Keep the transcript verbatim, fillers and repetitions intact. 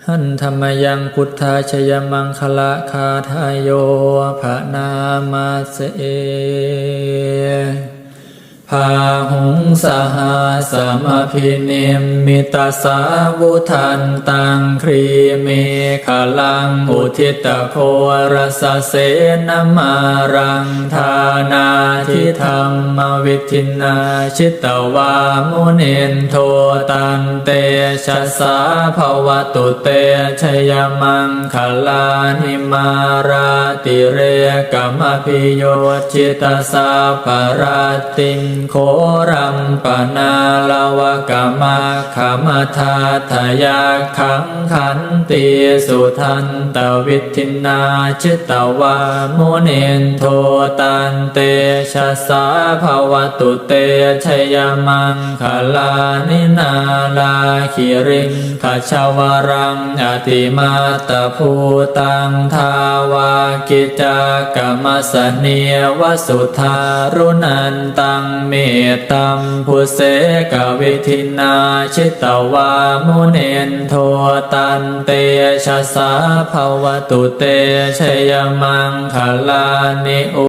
Handa mayaṃ buddhajayamaṅgalagāthāyo bhaṇāma se. Bāhuṃ sahassamabhinimmitasāvudhantaṃ grīmekhalaṃ uditaghorasasenamāraṃ dānādidhammavidhinā jitavā munindo tantejasā bhavatu te jayamaṅgalāni. Mārātirekamabhiyujjhitasabbarattiṃ ghorampanāḷavakamakkhamathaddhayakkhaṃ khantīsudantavidhinā jitavā munindo tantejasā bhavatu te jayamaṅgalāni. Nāḷāgiriṃ gajavaraṃ atimattabhūtaṃ dāvaggicakkamasanīva sudāruṇantaṃ mettambusekavidhinā jitavā munindo tantejasā bhavatu te jayamaṅgalāni.